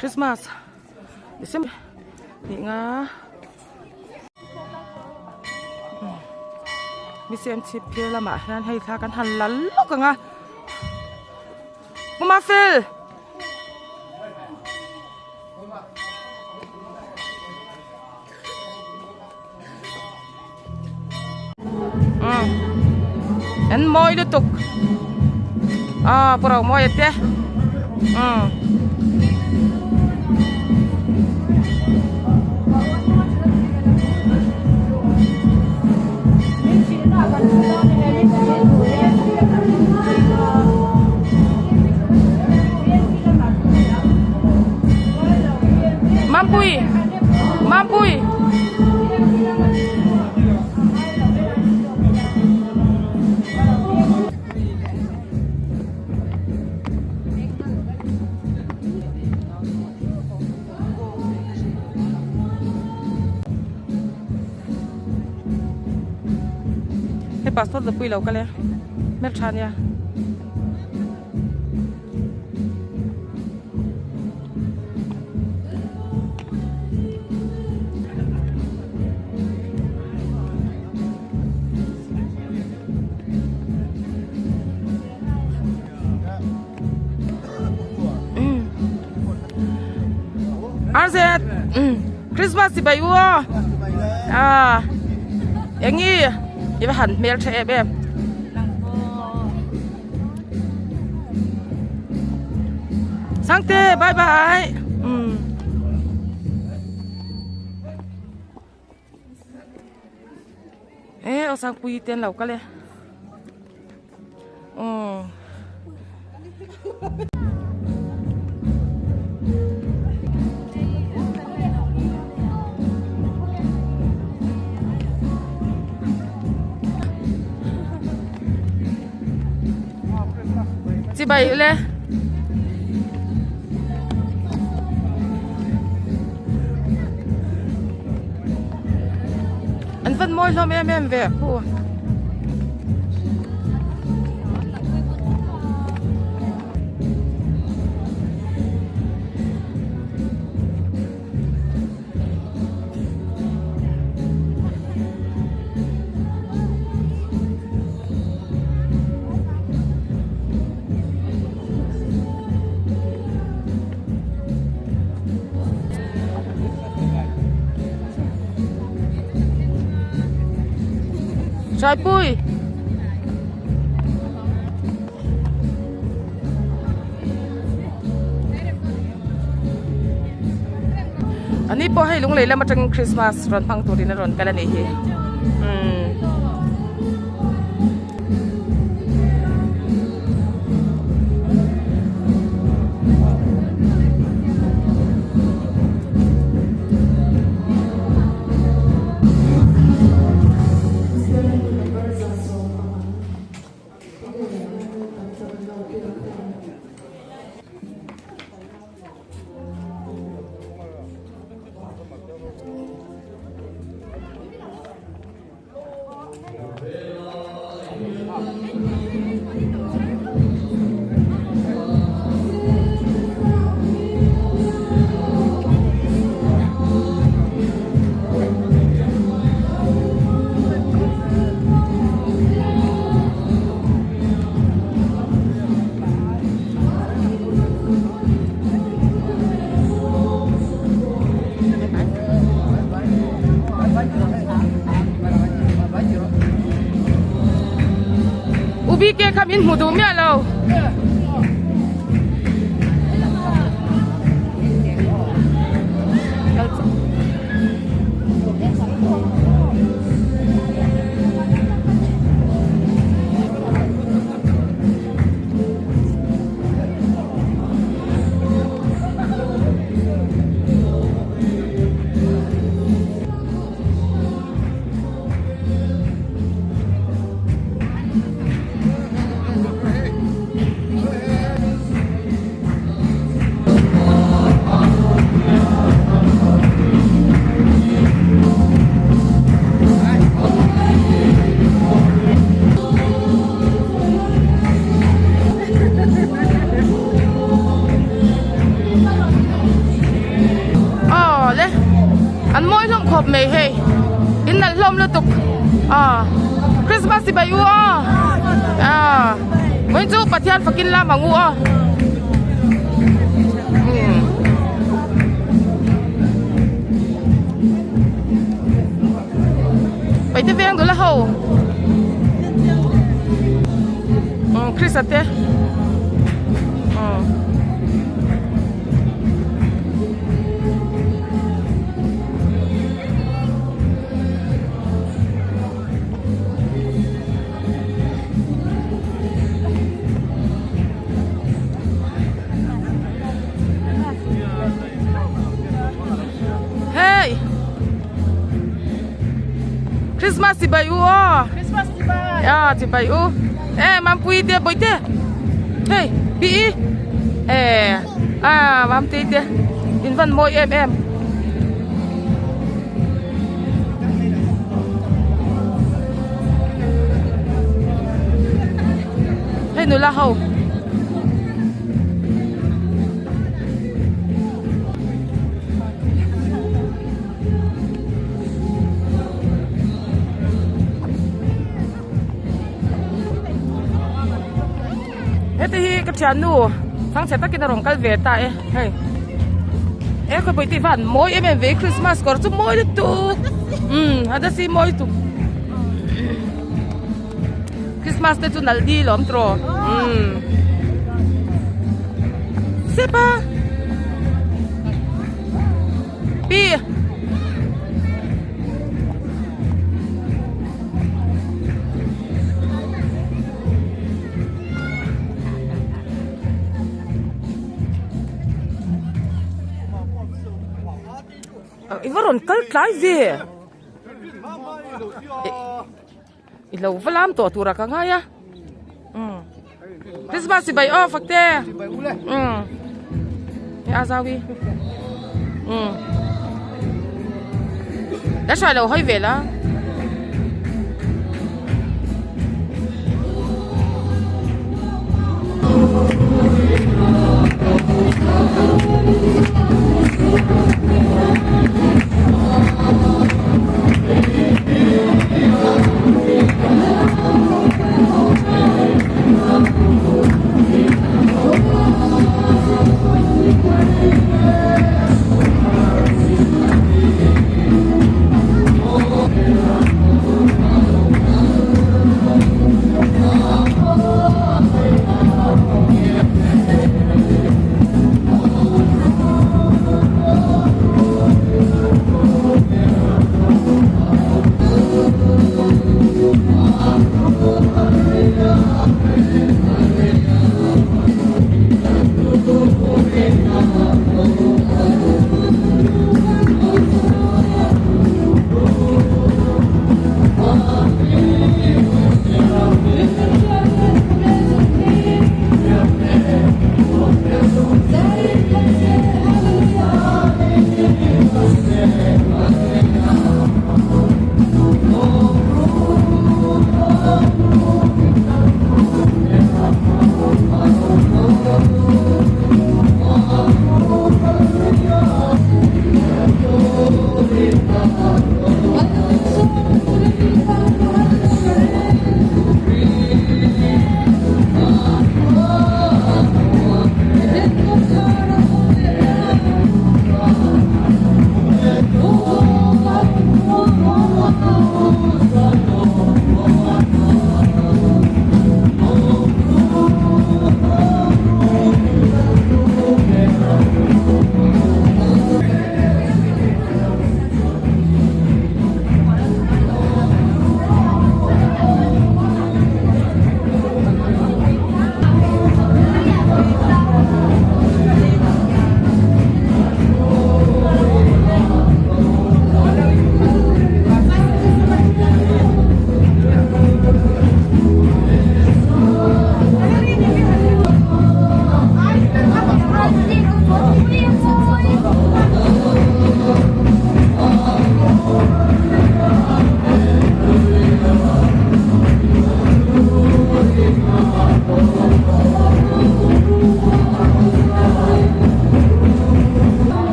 Christmas December nih nga Mission chhip phir lamah hian hei thla kan han la lawk ang a Pu Mafel An mawi lutuk ah pawh ro mawi te Mampui Mampui Hei pastor te pui lo kal e hmeltha ania. Arze Christmas ti bai u a engi i va han hmel tha em em Sangte bye bye e aw sangpui te an lo kal e aw Chibai le. An van mawi hlawm em em ve khu. Chaipui Ani pawh hei lunglei lam atangin Christmas rawn hmang turin a rawn kal a nih hi. Umm. U BK kha min hmu duh miah lo. Aw Christmas chibai u aw aw vawiin chu Pathian fakin lam ang u aw umm. Paite veng dul a ho umm Christ a te umm. Hey! Christmas chibai u aw. Christmas chibai. Ya chibai u. Eh mampui te boite. Hey, bi i. Eh, ah mamtei te. In van mawi em em. Hei nula ho. Heti hi ka thiannu thangchhe takin a rawn kal ve ta e hei e khawpui tih van mawi em em ve Christmas kawr chu mawi lutuk umm a dasi mawi lutuk Christmas te chu nalh dil a awm tawh umm sep a pi. I va rawn kal tlai ve i lo va lam tawh tur ah ka ngai a umm Christmas chibai aw fak te umm he a zau hi umm la hrai lo hawi ve la.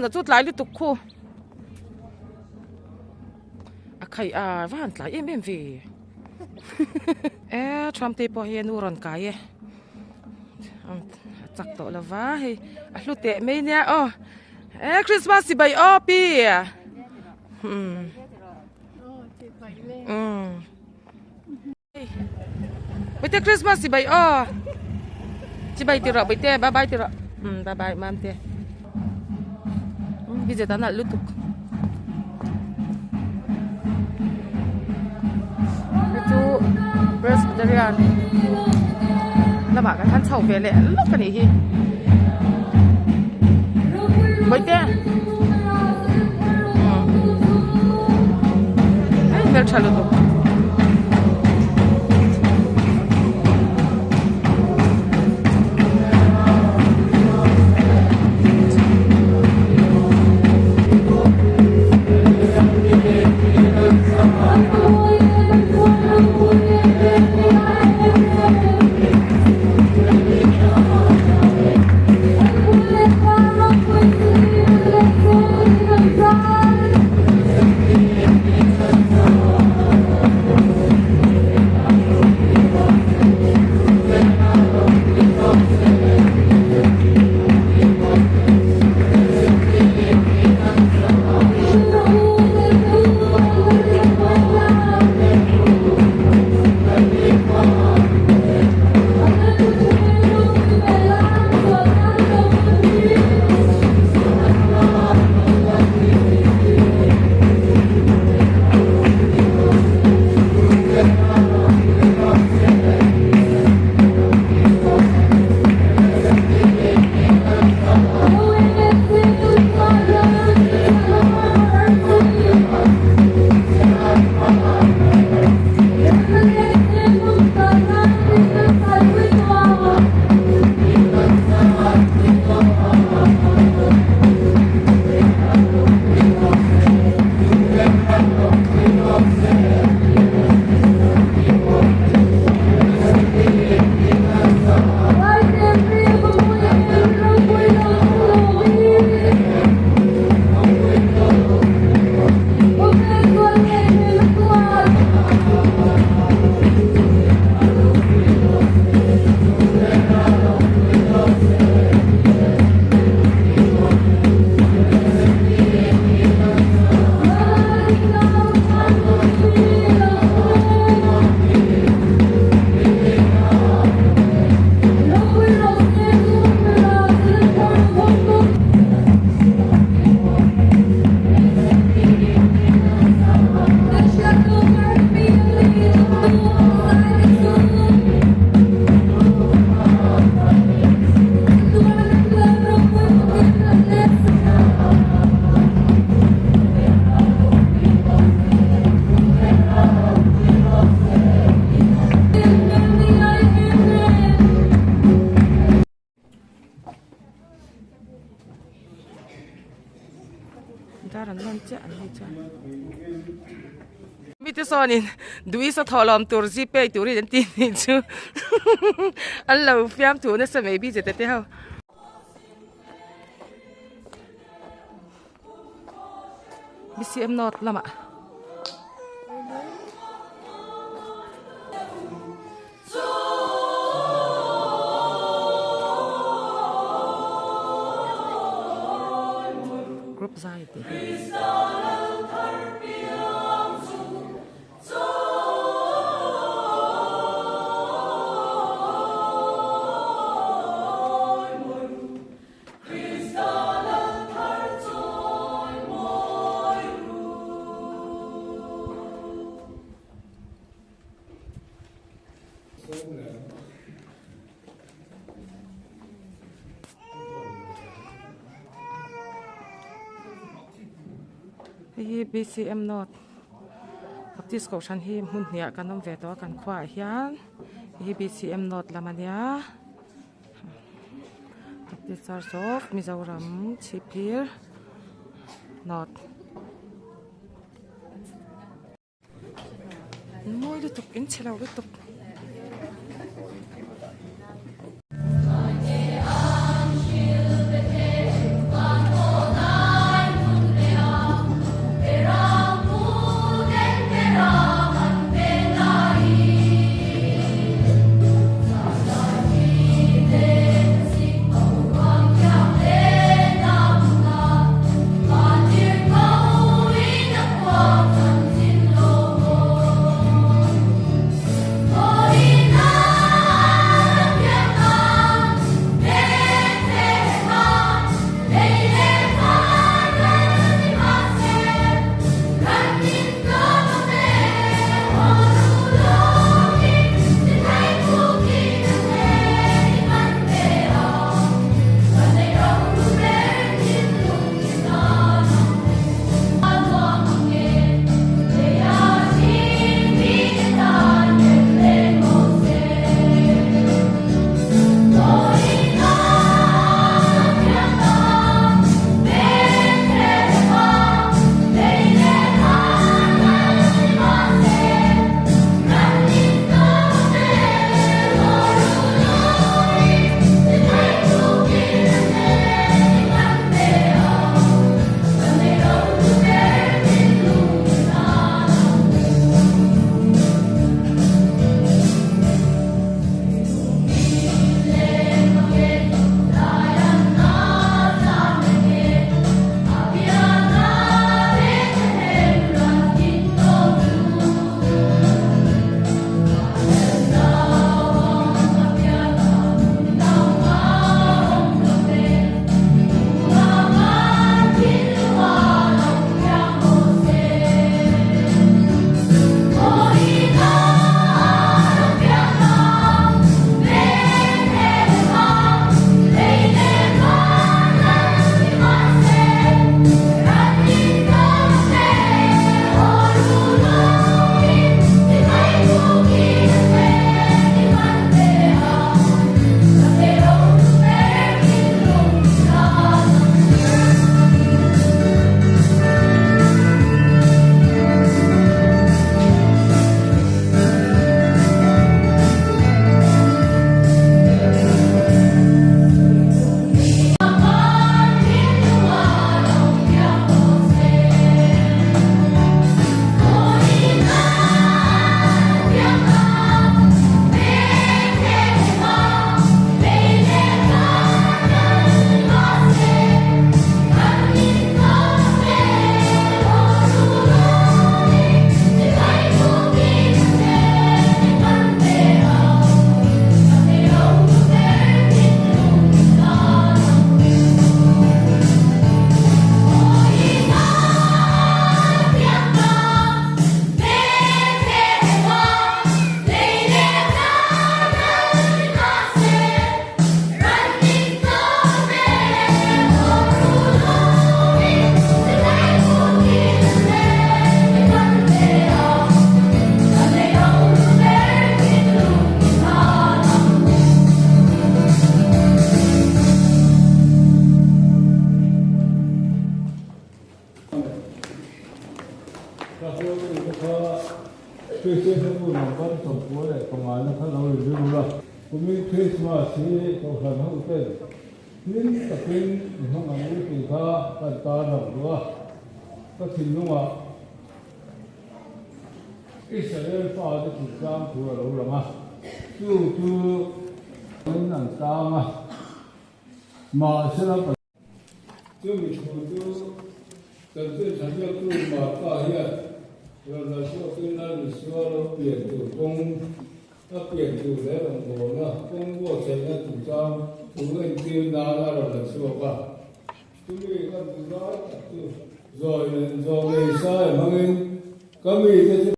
na chu tlai lutuk khu. A khai a va han tlai em em ve. E Trump te pawh hi a nu rawn kai e. A chak tawh lo va hei a hlu teh mai nia aw. E Christmas chibai aw pi. Um. Um. Bawihte Christmas chibai aw. Chibai ti rawh bawihte bye bye ti rawh. Um bye bye mam te. Um bi zet an alh lutuk. Hei chu Presbyterian lamah kan han chho ve leh lawk a nih hi. Bawihte. Hei hmeltha lutuk. Dar an lawn chiah an ni chuan mite sawnin duisa thawhlawm tur gpay turin an tih nih chu an lo fiam thu nasa mai bj te te ho. Bcm North lamah. Group zai tih hi. Hei hi BCM North Baptist Kohhran hi hmun hniah kan awm ve tawh a kan khuaah hian hei hi BCM North lam a nia. Baptist Church of Mizoram Chhipphir North. Mawi lutuk in chhe lo lutuk. Kristian ho bu number 95 na kha lo inzir ula. Kumin Krismas hi Kohhran hoten hlim takin i hmang ang u tih kha kan tarlang duh a, ka thinlungah Israel fate chungchang thu a lo lang a, chu chu in an tang a, mahsela Chumi thu chu chanchin tha ziaktu Marka hian rawn la chhuakin Lal Isua lo pian tur kawng, a pian tur leh rawngbawlna kawng buatsaihna chungchang thu entir nan a rawn la chhuak a. Chumi ka duh lai tak chu zawi zawlei sai hmangin ka mite chu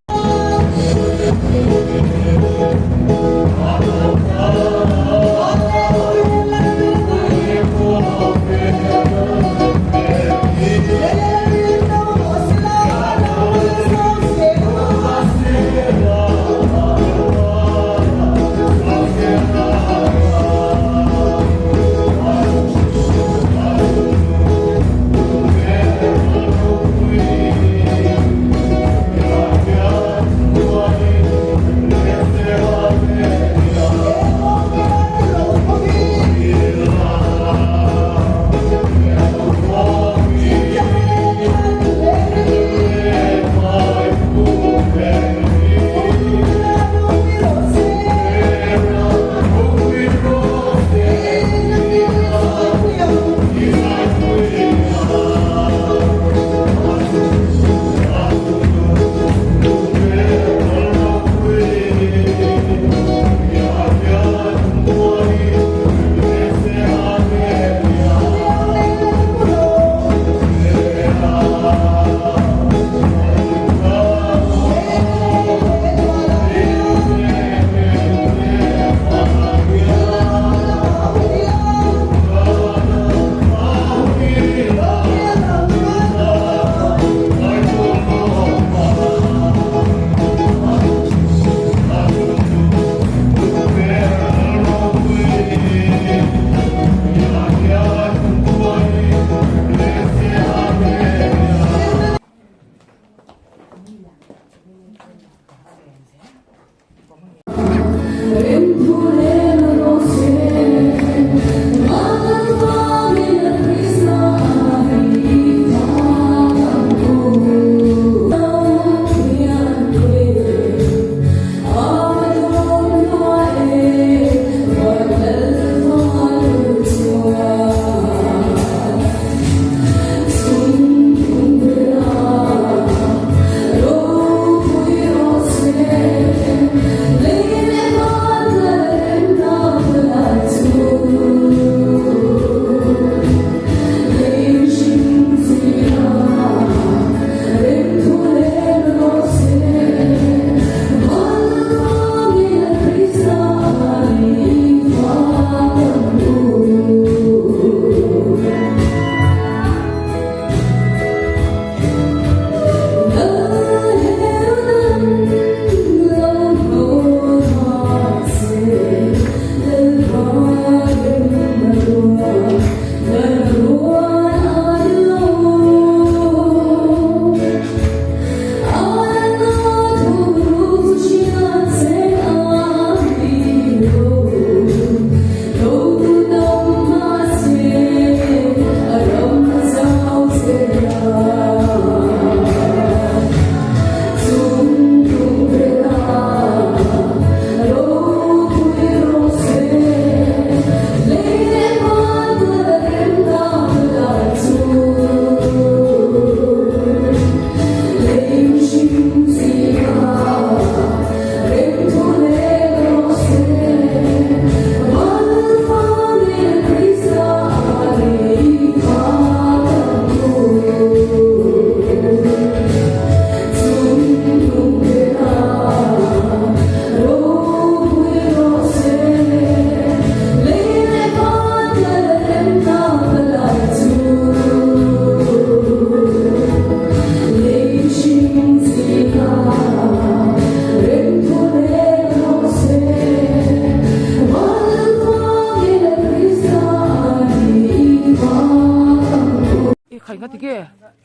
I khai nga tige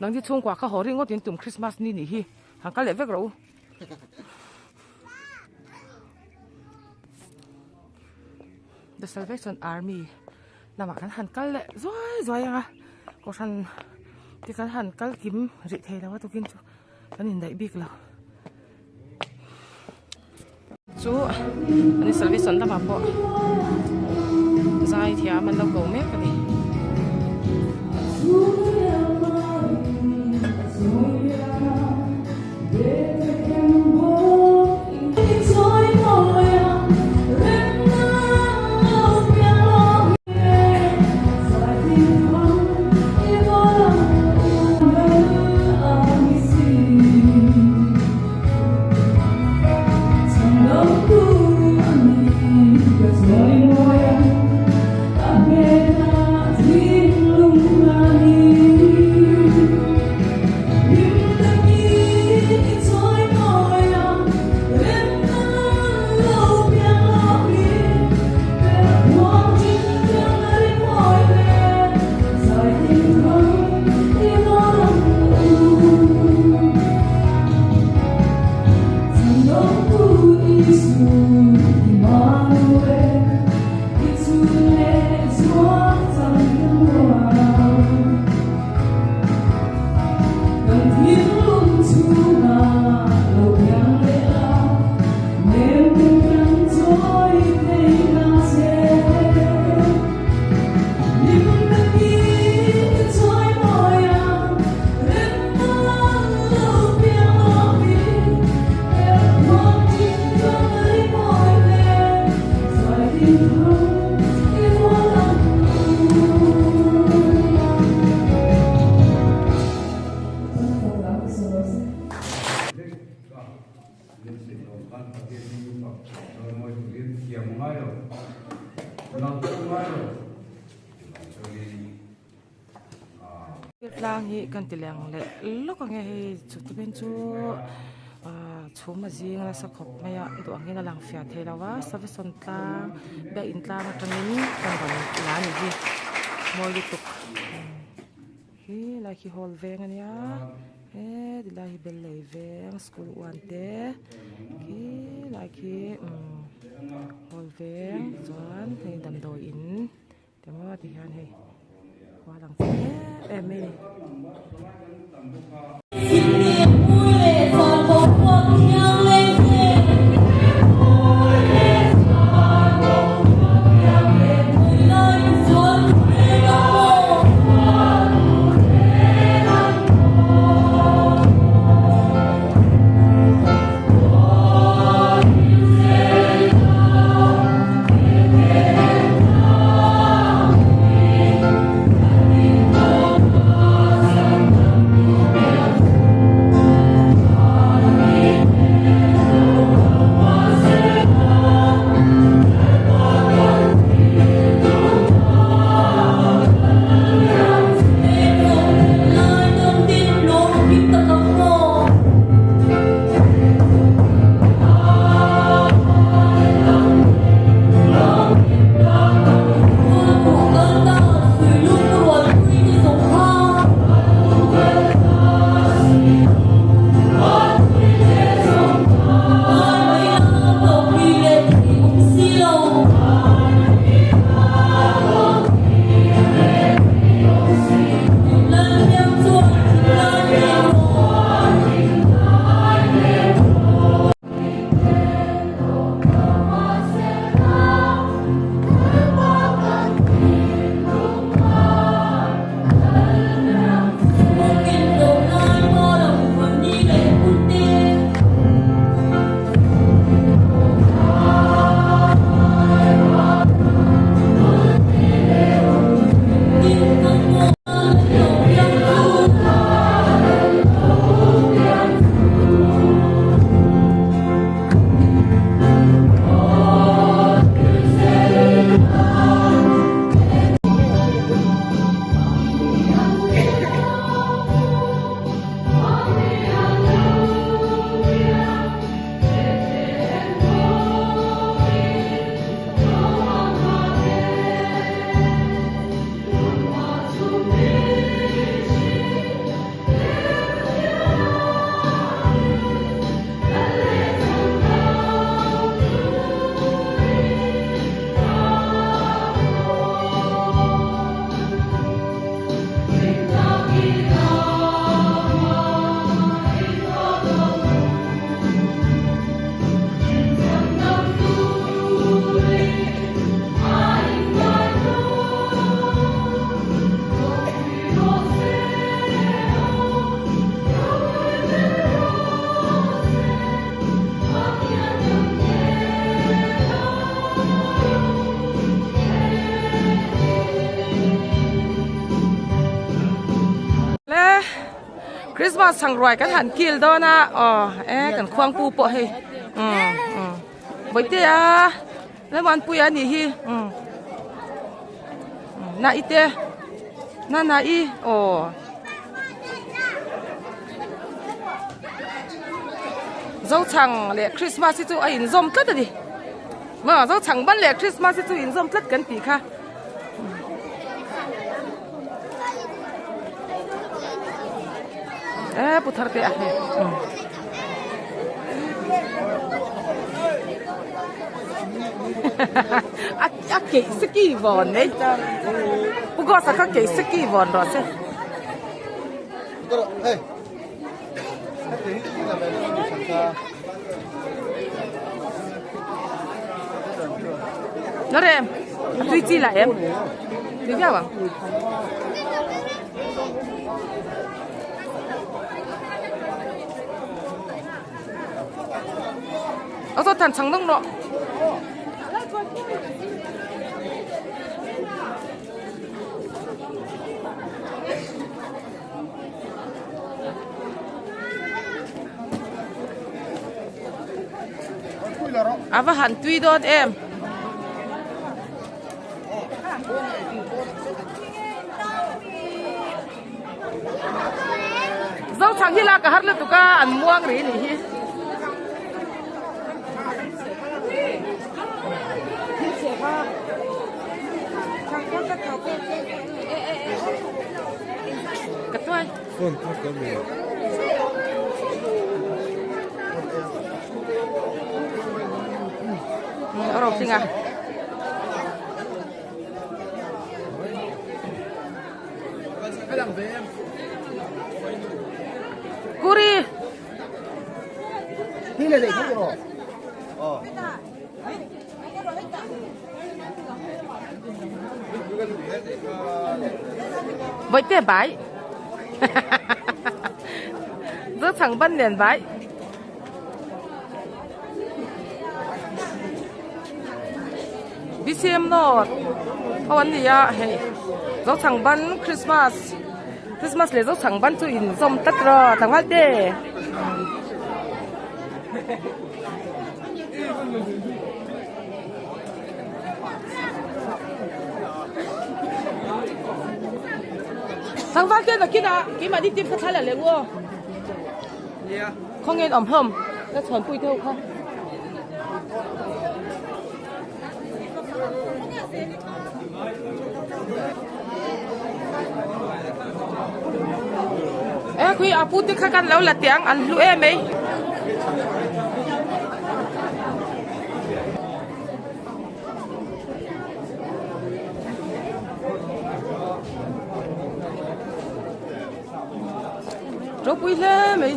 nangni chhungkua kha haw ringawt in tum Christmas ni nih hi han kal leh vek rawh u. The Salvation Army lamah kan han kal leh zuai zuai ang a kohhran te kan han kal kim rih thei lo a tukin chu kan indaih bik lo chu ani Salvation lamah pawh zai thiam an lo ko mek a ni. Tlang hi kan ti leng leh lawk ang e hei chu tumin chu ah chhum a zing nasa khawp mai a duh angin a lang fiah thei lo a savesawn tlang biakin tlang atangin kan rawn la a ni hi mawi lutuk. He lai khi hall veng a nia he ti lai hi bel lei veng school uan te khi lai khi umm hall veng chuan hei damdawi in te maw ti hian hei khua lang chiang em em mai a ni. Christmas chhang ruai kan han kil dawn a aw e kan khuangpu pawh hei umm umm bawihte a Lalmuanpuia a nih hi umm na i te na na i aw Zochhang leh Christmas hi chu a inzawm tlat a ni maw Zochhang ban leh Christmas hi chu inzawm tlat kan tih kha. E pu thar te a hei a a keih seki vawn mai pu gosa kha keih seki vawn rawh se. Nó đây em, tui chi là em. Tui viau à? Ở tôi thành thằng nông nọ. A va han tui dawn em. Zochhang hi lak a har lutuk a an muang rih a nih hi. Ka tuai. Phone kha ka mi. A rawk tling a. Kuri. Bawihte bai Zo chhang ban lian bai. BCM North ho an ni a hei zo chhang ban Christmas Christmas leh zo chhang ban chu inzawm tlat rawh tlangval te. Tlangval te nakinah keimahni team kha thla la leh u aw. Khawnge in awm hlawm ka chhuanpui te ho kha. E khui a pu te kha kan lo la tiang an hlu em mai. Ropui hle mai.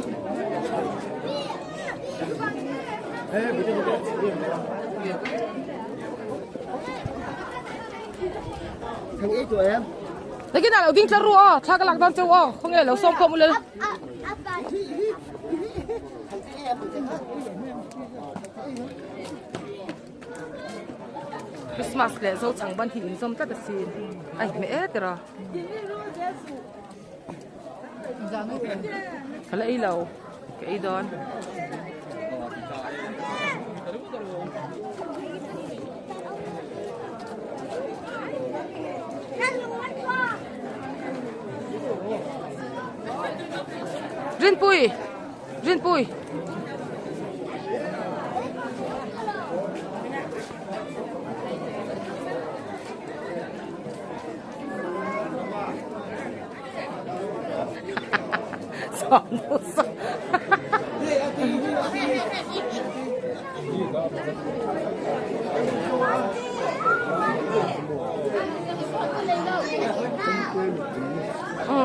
Nakin ah lo ding tlar ru aw, thla ka lak dawn cheu aw, khawnge lo sawm khawm ulel. Christmas leh zo chang ban hi inzawm tlat asin, a inhmeh e tiraw. Ka la ei lo ka ei dawn. Rinpui Rinpui.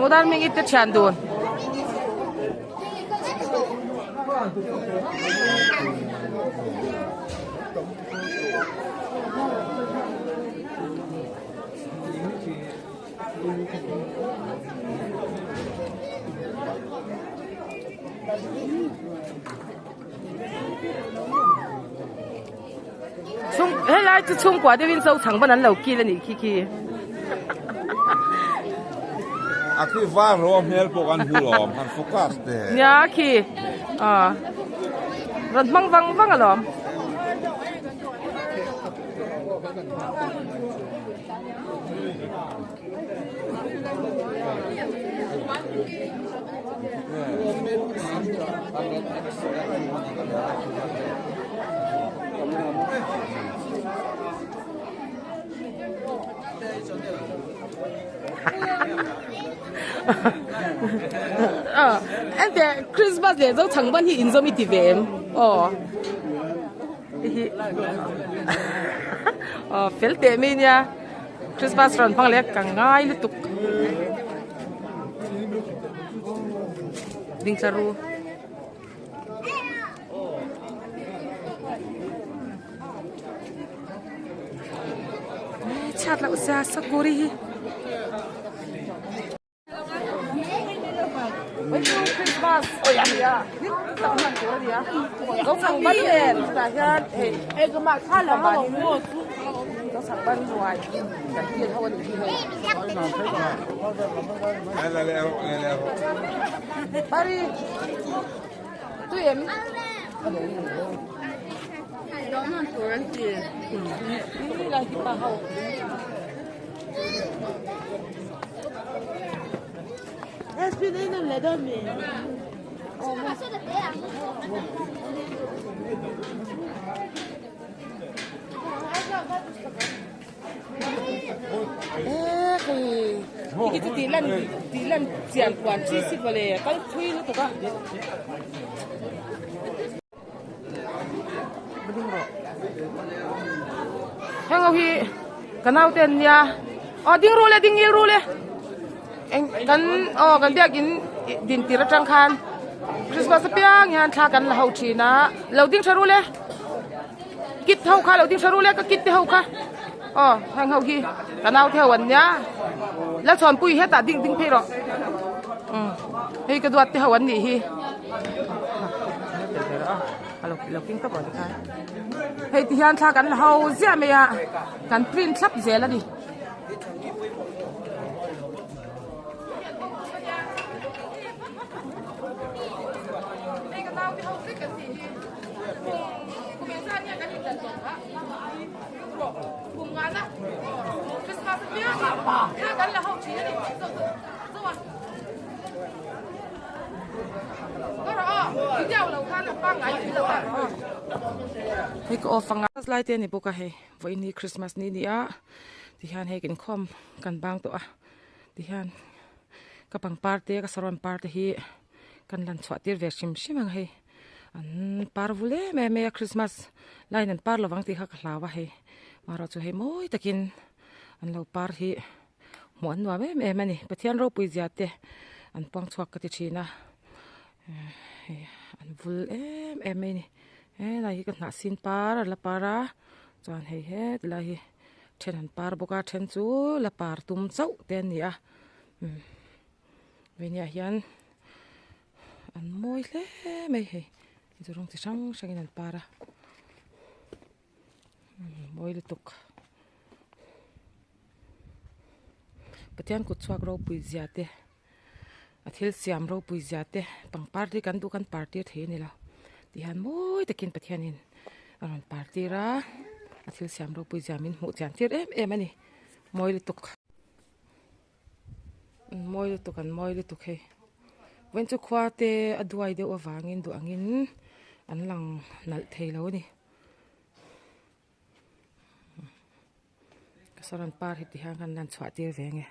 Udan ming ite thian dun. Chhung helai chu chhungkua deuhin zo chhang ban an lo kil a nih khi khi. A khi var lo a hmel pawh kan hmu lawm han focus teh. Nia khi ah rawn hmang vang vang alawm. Ente Christmas leh zo chhang ban hi inzawm i ti ve em? Aw. Hi Aw fel teh mai nia. Christmas rawn hmang leh ka ngai lutuk. Ding tla ru. Chhiat loh sia sakuri hi. Christmas oi a nia tak hman tur a nia zo chhang ban nen chutah hian hei zo chhang ban ruai kan kil ho a nih hi hei pari tui em Tih lan tih lan chian kuan chi si mawle kal thui lutuk a. Heng ho hi ka naute an nia aw ding ru le ding ngil ru le eng kan aw kan biakin din tir atang khan Christmas apiang hian thla kan la ho thin a lo ding tha ru le kit ho kha lo ding tha ru le ka kit te ho kha aw heng ho hi ka naute ho an nia la chhawnpui hetah ding ding phei rawh umm hei ka duat te ho an nih hi. Hei ti hian thla kan la ho ziah mai a kan print thlap zel a ni. Hei ka off anga lai te a ni bawk a hei vawiin hi christmas ni a ni a tihian hei kan khawm kan bang tawh a tihian ka pangpar te ka saron par te hi kan lan chhuah tir ve hrim hrim ang hei an par vul em em mai a christmas laiin an par lovang tih kha ka hlau a hei marawh chu hei mawi takin an lo par hi. Hmuh an nuam em em a ni Pathian ropui zia te an puang chhuak ka ti thin a hei an vul em em mai a ni helai hi ka hnah sin par a la par a chuan hei heti lai hi then an par bawk a then chu la par tum chauh te an ni a umm veinia hian an mawi hle mai hei rawng chi hrang hrangin an par a. Mawi lutuk Pathian kut chhuak ropui zia te a thil siam ropui zia te pangpar te kan duh kan par tir thei a ni lo tihian mawi takin Pathianin a rawn par tir a a thil siam ropui zia min hmuh chian tir em em a ni mawi lutuk. An mawi lutuk an mawi lutuk hei vawiin chu khua te a duai deuh avangin duh angin an lang nalh thei lo a ni ka saron par hi ti hian kan lan chhuah tir ve ang e.